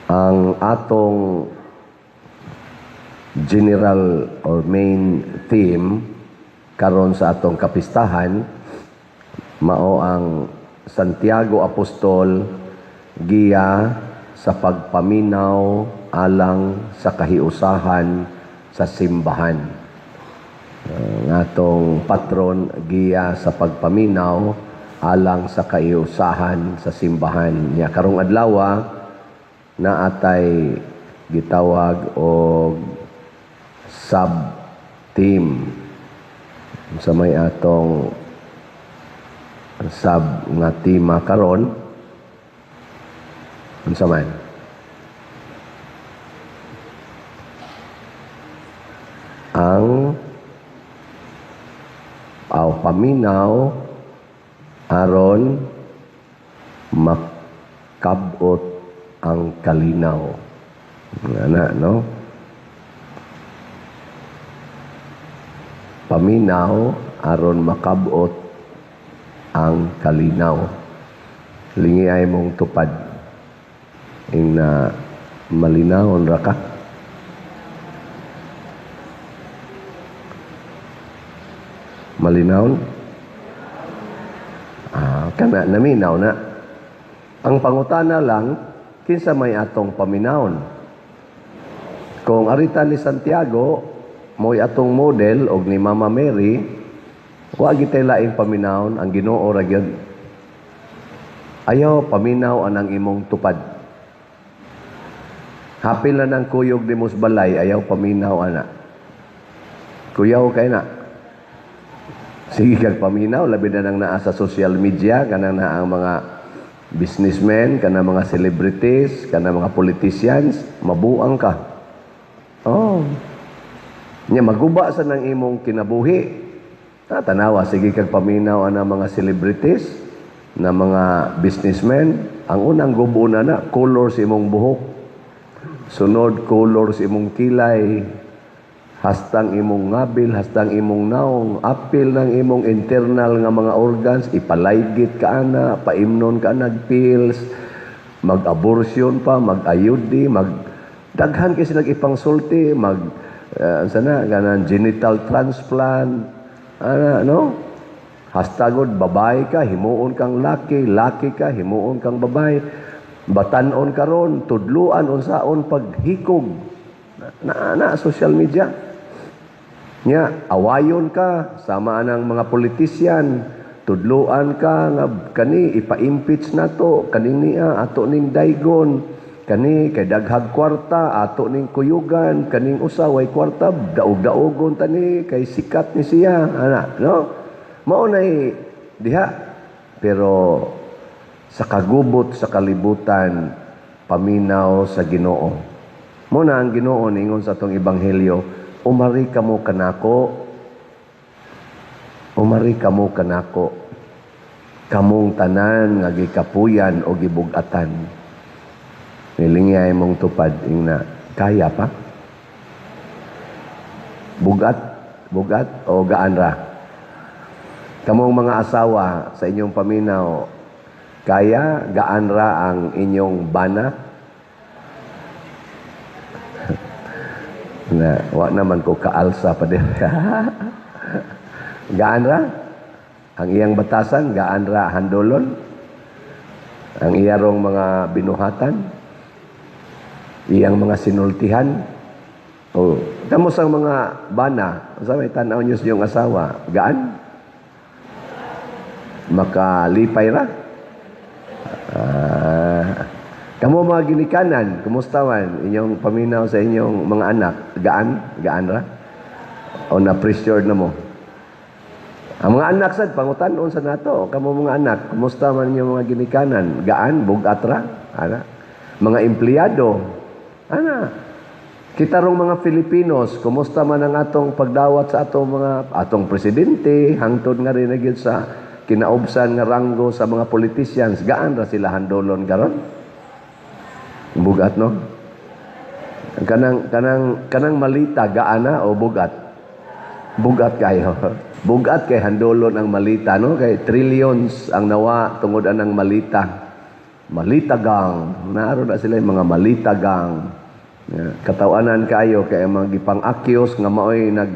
Ang atong general or main theme karon sa atong kapistahan mao ang Santiago Apostol, giya sa pagpaminaw alang sa kahiusahan sa simbahan. Ang atong patron, giya sa pagpaminaw alang sa kahiusahan sa simbahan. Nya karong adlaw naatay gitawag og sub theme. Sa may atong sub nga tema karon, unsa man? Ang aw paminaw aron makabot ang kalinaw. Ana, no? Paminaw aron makabot ang kalinaw. Lingi ay mong tupad. Ing na malinawon ra ka. Malinawon? Kana naminaw na. Ang pangutana lang, kinsa may atong paminawon? Kung arita ni Santiago, mo'y atong model og ni Mama Mary, wa gitay laing paminawon, ang Ginoo ra gyud. Ayaw paminaw anang imong tupad. Hapil na ng kuyog ni mos balay, ayaw paminaw ana. Kuyaw kay na. Sige kag paminaw, labi na nang naa sa social media, kanang naa ang mga businessmen, kanang mga celebrities, kanang mga politicians, mabuang ka. Oh. Nya maguba sa nang imong kinabuhi. Tanawa, sige kag paminaw ana mga celebrities, na mga businessmen, ang unang gubo na na, color sa imong buhok. Sunod, color sa imong kilay. Hastang imong ngabil, hastang imong naong, apil ng imong internal nga mga organs, ipalaygit ka ana, paimnon ka ana pills, mag-abortion pa, mag-ayudi, mag daghan kay sila ipangsulti, mag sana ganan genital transplant, ana, no? Hastagod babae ka, himuon kang laki, laki ka, himuon kang babae, batan-on karon, tudluan unsaon paghikog na, na social media. Nya awayon ka sama anang mga politician, tudluan ka nga kani ipa-impeach nato, kaning niya ato ning daygon, kani kay daghag kwarta ato ning kuyugan, kaning usa way kwarta daog-daogon tani kay sikat ni siya, ana, no? Mao nay diha. Pero sa kagubot sa kalibutan, paminaw sa Ginoo. Mo na ang Ginoo ningon sa atong ebanghelyo, umari kamo kanako, umari kamo kanako, kamong tanan nga gikapuyan o gibug-atan. Nilingay mong tupad ingna, kaya pa? Bugat, bugat o gaan ra? Kamong mga asawa sa inyong paminaw, kaya gaan ra ang inyong bana? Na, wa naman ko kaalsa pa din. Gaan ra? Ang iyang batasan, gaan ra handolon? Ang iyarong mga binuhatan? Iyang mga sinultihan? O, kamo sa mga bana, sa may tanaw niyo sa iyong asawa, gaan? Makalipay ra? Kamo mga ginikanan, kumusta man inyong paminaw sa inyong mga anak? Gaan? Gaan ra? O na-pressured na mo? Ang mga anak sad, pangutan-on sa nato. Kamo mga anak, kumusta man inyong mga ginikanan? Gaan? Bugat ra? Ana? Mga empleyado? Ana? Kita rong mga Filipinos, kumusta man ang atong pagdawat sa atong mga atong presidente, hangtod nga rin na gyud sa kinaubsan nga ranggo sa mga politicians, gaan ra sila handolon karon? Bugat, no? Kanang malita, gaan na o bugat? Bugat kayo. Bugat kay handolon ang malita, no? Kay trillions ang nawa tungod anang malita. Malita Gang. Naaro na sila yung mga Malita Gang. Yeah. Katawanan kayo kay ang mga gipang-accuse nga maoy nag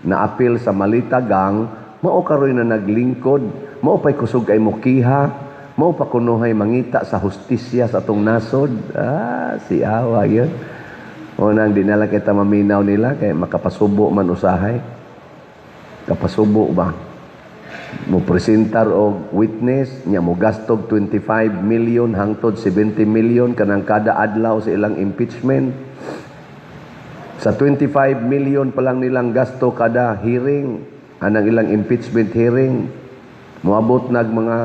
naapil sa Malita Gang, mao karoy na naglingkod, mao pay kusog ay mukiha, mao pa kunuhay mangita sa hustisya sa atong nasod. Ah, si awa yun. O nang di na lang kita maminaw nila kay makapasubo man usahay. Kapasubo ba? Mo presentar og witness nya, mo gastog 25 million hangtod 70 million kanang kada adlaw sa ilang impeachment. Sa 25 million pa lang nilang gasto kada hearing anang ilang impeachment hearing, moabot nag mga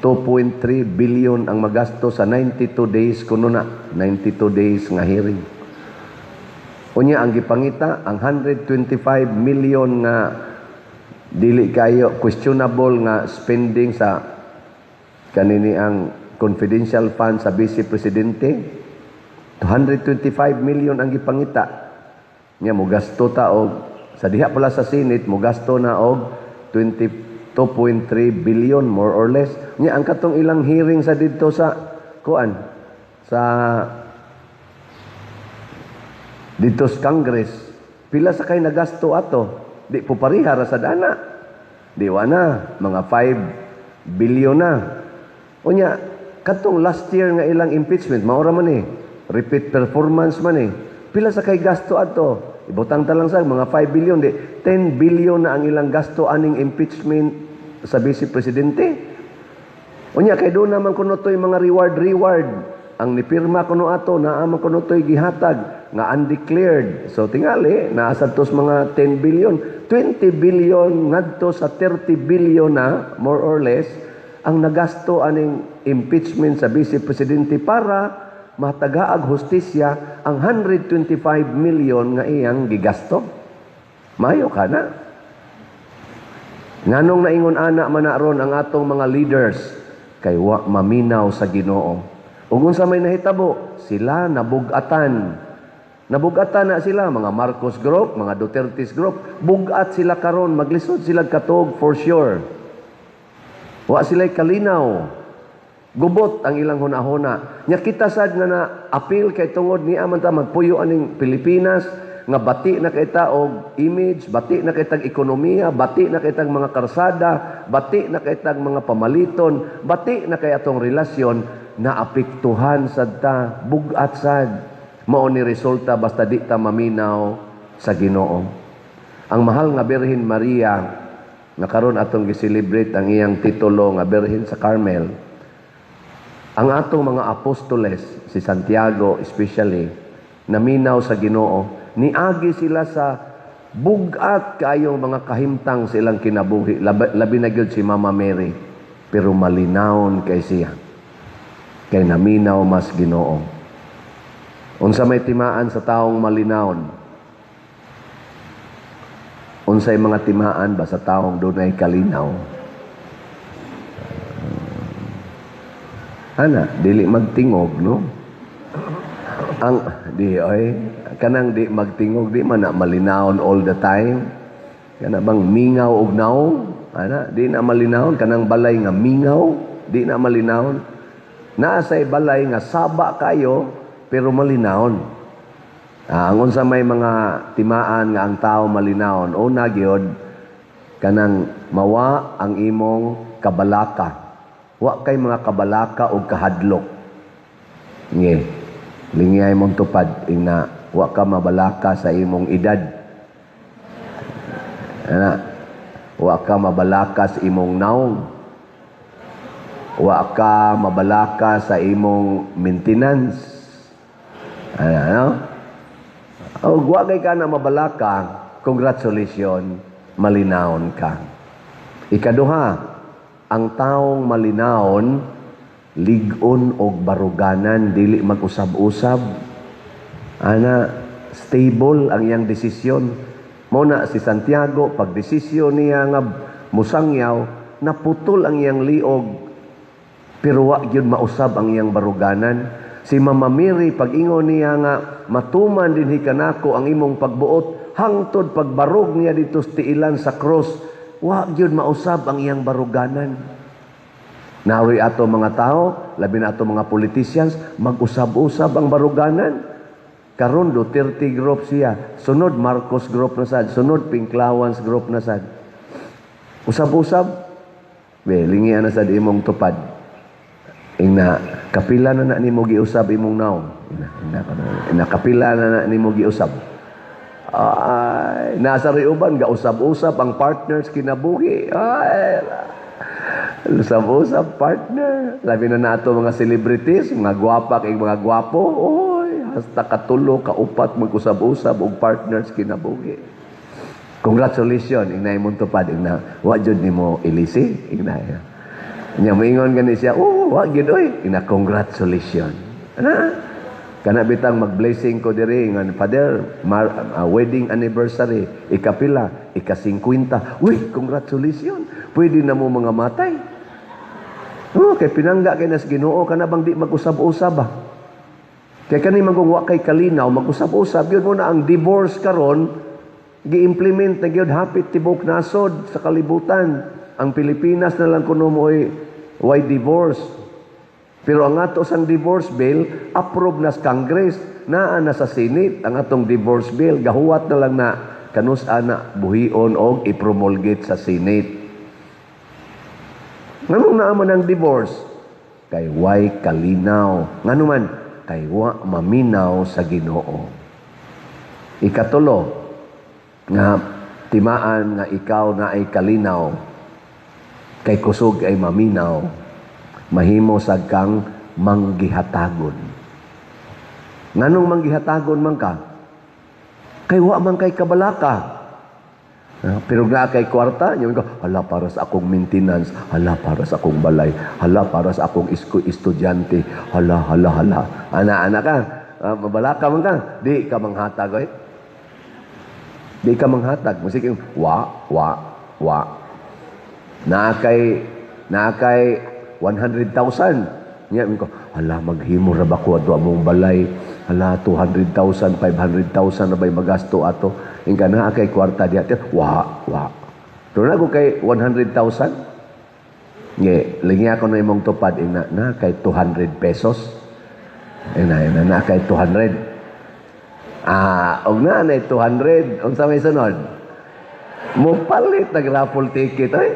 2.3 billion ang magasto sa 92 days kuno na, 92 days nga hearing. Unya ang gipangita ang 125 million nga dili kayo questionable nga spending sa kanini ang confidential fund sa vice presidente. 225 million ang gipangita nya, mo gasto ta og sa diha pala sa Senate, mo gasto na og 22.3 billion more or less. Nya ang katong ilang hearing sa didto sa kuan sa didto sa Congress, pila sa kay nagasto ato? Di po pareha ra sa dana. Di wa na mga 5 billion na. Unya katong last year nga ilang impeachment, maura man eh, repeat performance man eh. Pila sa kay gasto ato? Ibutang ta lang sa mga 5 billion, di 10 billion na ang ilang gasto aning impeachment sa vice presidente. Unya kay doon naman kuno to'y mga reward reward ang nipirma kuno ato, naa man kuno to'y gihatag nga undeclared. So tingali naa sad tos mga 10 billion, 20 billion ngadto sa 30 billion na more or less ang nagasto aning impeachment sa vice presidente para matagaag hustisya ang 125 million nga iyang gigasto. Mayo ka na. Nganong naingon ana man na ron ang atong mga leaders? Kay wa maminaw sa Ginoo. Ug unsa may nahitabo? Sila nabugatan. Nabugatan na sila, mga Marcos Group, mga Duterte's Group. Bugat sila karon, maglisod sila katog for sure. Wa sila'y kalinaw. Gubot ang ilang hunahuna. Nya kita sad nga na appeal kay tungod niya man ta magpuyo aning Pilipinas nga bati na kay ta og image, bati na kay tag ekonomiya, bati na kay tag mga karsada, bati na kay tag mga pamaliton, bati na kay atong relasyon na apektuhan sad ta, bugat sad. Mao ni resulta basta di ta maminaw sa Ginoo. Ang mahal nga Birhen Maria nga karon atong gi-celebrate ang iyang titulo nga Birhen sa Carmel. Ang atong mga apostoles, si Santiago especially, naminaw sa Ginoo, niagi sila sa bugat kayong mga kahimtang sa ilang kinabuhi, labi na gyud si Mama Mary, pero malinawon kay siya. Kay naminaw mas Ginoo. Unsa may timaan sa taong malinawon? Unsay mga timaan ba sa taong dunay kalinaw? Ana, dili magtingog, no? Ang di oy, kanang di magtingog, di man na malinawon all the time. Kana bang mingaw og naong? Ana, di na malinawon kanang balay nga mingaw, di na malinawon. Naa say balay nga saba kayo pero malinawon. Ang unsa may mga timaan nga ang tao malinawon, una gyud kanang mawa ang imong kabalaka. Wa kay mga kabalaka og kahadlok. Nge, lingiyay mong tupad ina wa ka mabalaka sa imong edad. Ana, wa ka mabalaka sa imong naong. Wa ka mabalaka sa imong maintenance. Ana, no? Og wa kay ka na mabalaka, congratulations, malinawon ka. Ikaduha, ang taong malinawon, lig-on og baruganan, dili mag-usab-usab. Ana, stable ang iyang desisyon. Mao na si Santiago, pag desisyon niya nga musangyaw, naputol ang iyang liog, pero wa gyud mausab ang iyang baruganan. Si Mama Mary, pag ingon niya nga matuman dinhi kanako ang imong pagbuot, hangtod pagbarog niya dito sa tiilan sa cross, wa gyud mausab ang iyang baruganan. Naroy ato mga tao, labi na ato mga politicians, mag-usab-usab ang baruganan. Karon Duterte group siya, sunod Marcos group na sad, sunod Pinklawans group na sad. Usab-usab. Be, lingian na sad imong tupad. Ingna, kapila na na nimo giusab imong naong? Ina, ina, ina, kapila na na nimo giusab? Ay, nasa uban gausab-usab ang partners kinabuhi. Ay, usab-usab partner. Labi na nato mga celebrities, mga gwapa kay mga gwapo. Oy, hasta katulo, kaupat mag-usab-usab og partners kinabuhi. Congratulations, ingna imong tupad, ingna, wa jud nimo ilisi, ingna. Nya moingon gani siya, "Oh, wa gyud oy." Ingna, congratulations. Ana? Kana bitang mag-blessing ko diri ngan Father, wedding anniversary, ikapila, ika-50. Uy, congratulations. Pwede na mo mga matay. Oh, kay pinangga kay nas Ginoo kana bang di mag-usab-usab ba? Kay kani man kung wa kay kalinaw, mag-usab-usab yun mo na ang divorce karon gi-implement na gyud hapit tibok nasod sa kalibutan. Ang Pilipinas na lang kuno mo'y why divorce. Pero ang ato sang divorce bill, approve na sa Congress, naa na sa Senate ang atong divorce bill, gahuwat na lang na kanus ana buhion og i-promulgate sa Senate. Nganong naa man ang divorce? Kay way kalinaw. Ngano man? Kay wa maminaw sa Ginoo. Ikatulo, nga timaan nga ikaw na ay kalinaw, kay kusog ay maminaw, mahimo sad kang manggihatagon. Nganong manggihatagon man ka? Kay wa man kay kabalaka. Ah, pero nga kay kwarta, nya ko, hala para sa akong maintenance, hala para sa akong balay, hala para sa akong estudyante, hala, hala, hala. Ana, ana ka, mabalaka man ka, di ka manghatag, oy. Di ka manghatag. Musik yung, wa, wa, wa. Naa kay 100,000. Nya ko, hala, maghimo ra ba ko ato among balay? Hala, 200,000, 500,000 na ba'y magasto ato? Ingka naa kay kwarta diha, wa, wa. Pero na ko kay 100,000. Nge, lingi ako na imong tupad, ina, na kay 200 pesos. Ina, ina, na kay 200. Ah, og na na 200, unsa may sunod? Mo palit nag raffle ticket ay.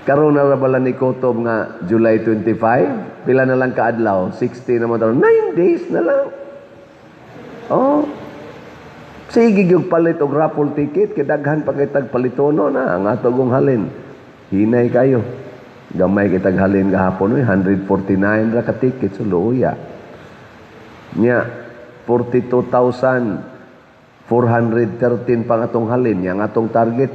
Karon na ra bala ni kutob nga July 25, pila na lang kaadlaw, 60 naman taon, 9 days na lang. Oh. Sige gyud palit og raffle ticket kay daghan pa kay tag palitono na ang ato gong halin. Hinay kayo. Gamay kitag halin gahapon oy, 149 ra ka ticket, so luya. Nya 42,413 pang atong halin, nya ang atong target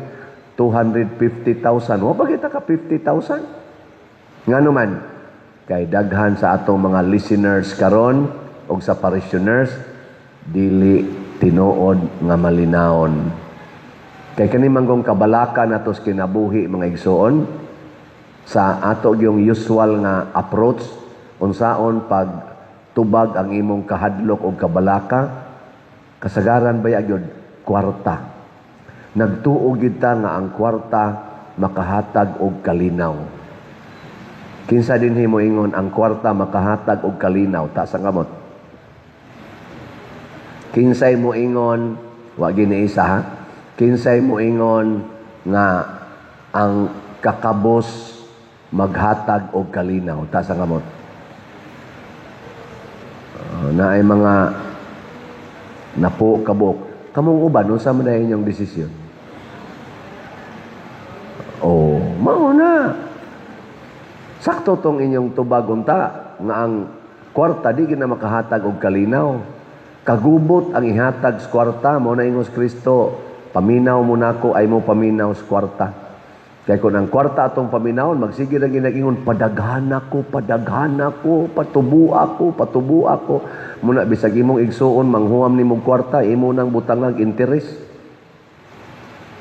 250,000. Wa pa kita ka 50,000. Ngano man? Kay daghan sa atong mga listeners karon og sa parishioners dili tinuod nga malinawon. Kay kani manggong kabalaka nato sa kinabuhi, mga igsoon, sa ato yung usual nga approach unsaon pag tubag ang imong kahadlok og kabalaka, kasagaran ba gyud kwarta. Nagtuo gyud ta nga ang kwarta makahatag og kalinaw. Kinsa dinhi moingon ang kwarta makahatag og kalinaw? Taas ang kamot. Kinsay moingon, wa gini isa ha? Kinsay moingon nga ang kakabos maghatag og kalinaw? Taas ang kamot. Naay mga napo kabuk. Kamong uban, unsa man inyong desisyon? Oh, mao na. Sakto tong inyong tubag unta nga ang kwarta di gina makahatag og kalinaw. Kagubot ang ihatag sa kwarta mo na ingos Kristo, paminaw mo nako ay mo paminaw sa kwarta. Kaya kung ang kwarta atong paminawon, magsige lang ginagingon, padaghan ako, padaghan ako, patubo ako, patubo ako. Muna, bisag imong igsuon, manghuam ni mong kwarta, imo nang butangang interes.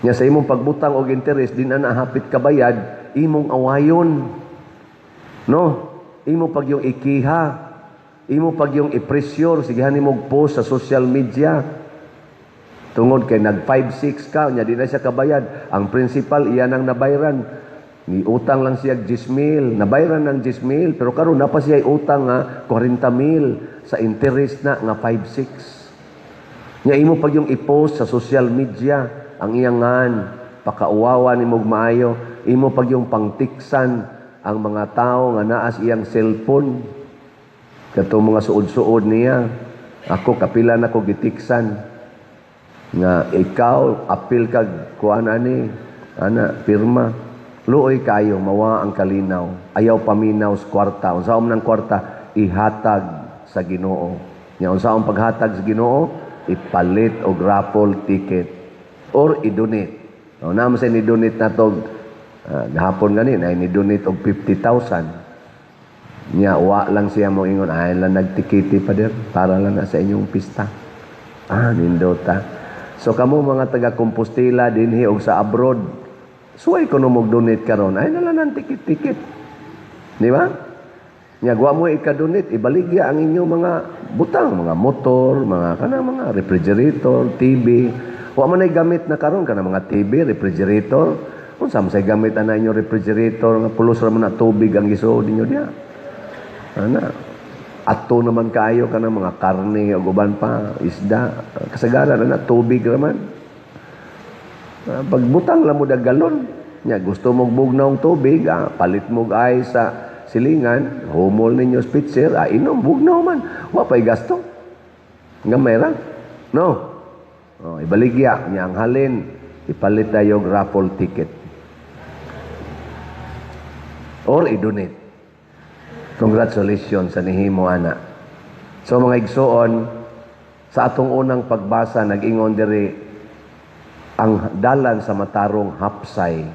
Nya sa imong pagbutang og interes, di na nahapit kabayad, imong awayon. No? Imo pag yung ikiha, imo pag yung i-pressure, sigihan nimo post sa social media. Tungod kay nag 5-6 ka, nya di na siya kabayad. Ang principal, iyan ang nabayran. Ni utang lang siya 10 mil, nabayran ng 10 mil, pero karon naa pa siya utang nga 40 mil sa interest na nga 5-6. Nya imo pag yung i-post sa social media ang iyangan, pakauwawa ni mog maayo, imo pag yung pangtiksan ang mga tao nga naa sa iyang cellphone. Kato mga suod-suod niya. Ako kapila na ko gitiksan nga ikaw apil kag kuan ani ana pirma. Luoy kayo, mawa ang kalinaw. Ayaw paminaw sa kwarta. Unsa man ang kwarta, ihatag sa Ginoo. Nya unsa ang paghatag sa Ginoo? Ipalit og raffle ticket or i-donate. O naman sa ni-donate na to gahapon gani na ni-donate og 50,000. Nya wa lang siya mo ingon ay lang nagtikiti pa der para lang na sa inyong pista. Ah, nindota. So kamo mga taga Compostela dinhi og sa abroad, suway ko no donate karon ay nala nang ticket-ticket. Di ba? Nya gwa mo ika-donate, ibaligya ang inyong mga butang, mga motor, mga kana mga refrigerator, TV. Wa man ay gamit na karon kana mga TV, refrigerator. Unsa man say gamit ana inyong refrigerator nga pulos ra man na tubig ang gisuod ninyo diha. Ana. Ato naman kaayo kana mga karne ug uban pa, isda, kasagaran ana tubig ra man. Pagbutang lang mo dag galon. Nya gusto mo bugnaw tubig, palit mo ice sa silingan, humol ninyo sa pitcher, inom bugnaw man. Wa pay gasto. Gamay ra. No. Oh, ibaligya nya ang halin, ipalit tayo og raffle ticket. Or i-donate. Congratulations sa nihimo ana. So mga igsoon, sa atong unang pagbasa nag-ingon diri ang dalan sa matarong hapsay.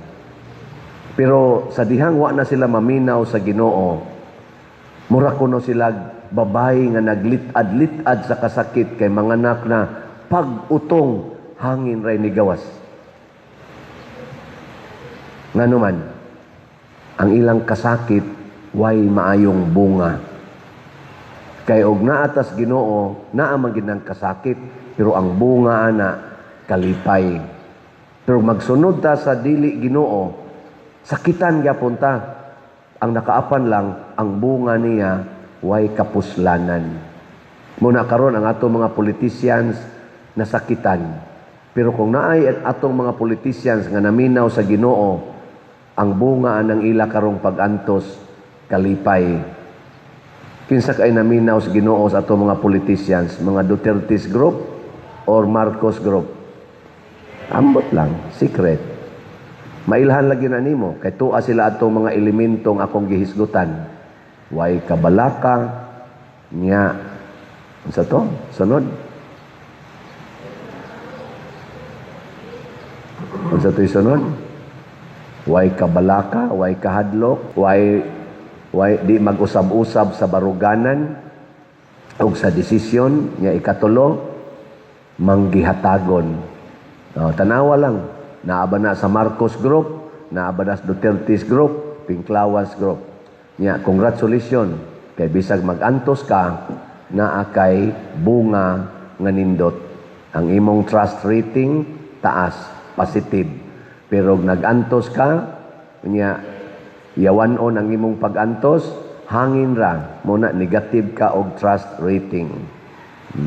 Pero sa dihang wa na sila maminaw sa Ginoo, mura kuno sila babae nga naglit-ad-lit-ad sa kasakit kay manganak na, pag-utong hangin ray ni gawas. Ngano man, ang ilang kasakit way maayong bunga. Kay og naatas Ginoo, naa man gid ang kasakit, pero ang bunga ana kalipay. Pero magsunod ta sa dili Ginoo, sakitan gyapon ta. Ang nakaapan lang ang bunga niya way kapuslanan. Muna karon ang atong mga politicians nasakitan. Pero kung naay atong mga politicians nga naminaw sa Ginoo, ang bunga anang ila karong pag-antos kalipay. Kinsa kay naminaw sa Ginoo sa atong mga politicians, mga Duterte's group or Marcos group? Ambot lang, secret. Mailhan lagi na nimo kay tuwa sila atong mga elementong akong gihisgutan. Way kabalaka nya. Unsa to? Sunod. Unsa to'y sunod? Way kabalaka, way kahadlok, way di mag-usab-usab sa baruganan ug sa desisyon nya. Ikatulo, manggihatagon. Oh, tanawa lang. Naaba na sa Marcos Group, naaba na sa Duterte's Group, Pinklawas Group. Nya, congratulations. Kay bisag mag-antos ka, naa kay bunga nga nindot. Ang imong trust rating, taas, positive. Pero nag-antos ka, nya, yawan-on ang imong pag-antos, hangin ra, muna negative ka og trust rating.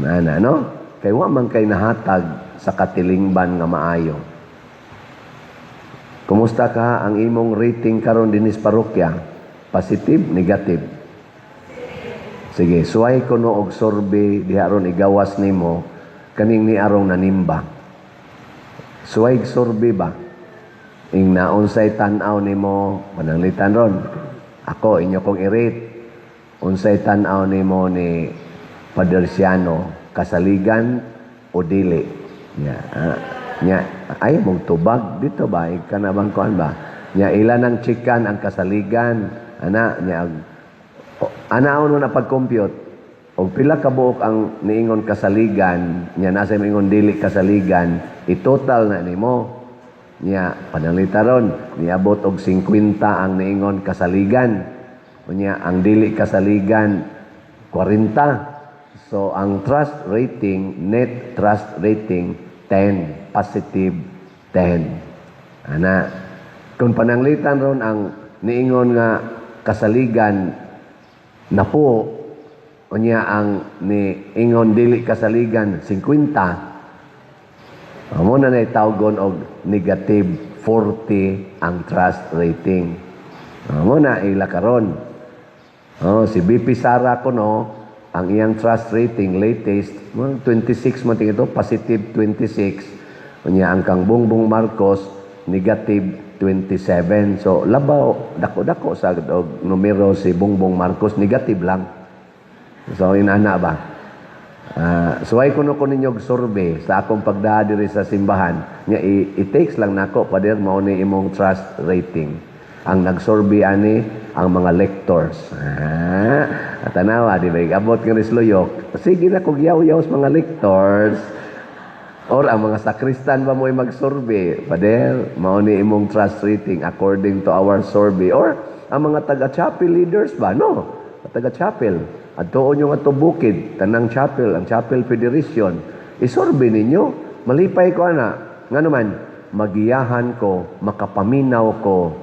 Ana, no? Kay wa man kay nahatag sa katilingban nga maayo. Kumusta ka ang imong rating karon dinis parokya? Positive, negative? Sige, suway ko no og survey diha ron igawas nimo kaning ni arong nanimba. Suway survey ba? Ing naunsay tan-aw nimo pananglitan ron. Ako inyo kong i-rate. Unsay tan-aw nimo ni Padre Siano, kasaligan o dili? Nya, nya ay mong tubag dito ba? Ika na bang kuan ba? Nya ilan ang chikan ang kasaligan? Ana nya anaon mo na pag-compute og pila ka buok ang niingon kasaligan, nya nasa moingon dili kasaligan, i-total na nimo. Nya pananglita ron, niabot og 50 ang niingon kasaligan. Unya ang dili kasaligan 40. So ang trust rating, net trust rating 10, positive 10. Ana. Kung pananglitan ron ang niingon nga kasaligan napo, unya ang niingon dili kasaligan 50, mao na nay tawgon og negative 40 ang trust rating. Mao na ila karon. Oh, si VP Sara kuno, ang iyang trust rating latest, mga 26 man tingin ito, positive 26. Unya ang kang Bongbong Marcos, negative 27. So labaw dako-dako sa og numero si Bongbong Marcos, negative lang. So inana ba? Suway kuno ko ninyo og survey sa akong pagdaa diri sa simbahan nya i-takes lang nako, "Pader, mao ni imong trust rating." Ang nagsurvey ani ang mga lectors. Tanawa, di ba? Abot nga risluyok, sige na kog yaw-yaw sa mga lectors or ang mga sakristan ba mo'y mag-survey, "Pader, mao ni imong trust rating according to our survey," or ang mga taga-chapel leaders ba, no? Taga-chapel. Adtoon nyo nga bukid, tanang chapel, ang Chapel Federation. I-survey ninyo. Malipay ko ana. Nga naman, magiyahan ko, makapaminaw ko,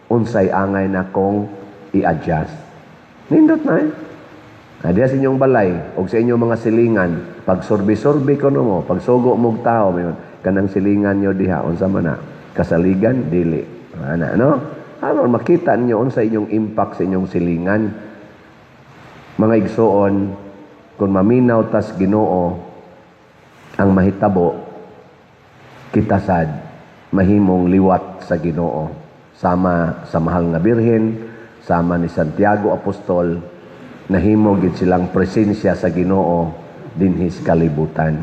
unsay angay na kong i-adjust. Nindot na eh. Diya sa inyong balay o sa inyong mga silingan, pag survey-survey ko no mo, pag sugo mong tao, mayon, kanang silingan nyo diha, unsa man na, kasaligan, dili. Ana, no? Aron makita ninyo unsa inyong impact sa inyong silingan. Mga igsuon, kung maminaw tas Ginoo ang mahitabo, kita sad mahimong liwat sa Ginoo. Sama sa mahal nga Birhen, sama ni Santiago Apostol, nahimo gid silang presensya sa Ginoo dinhi sa kalibutan.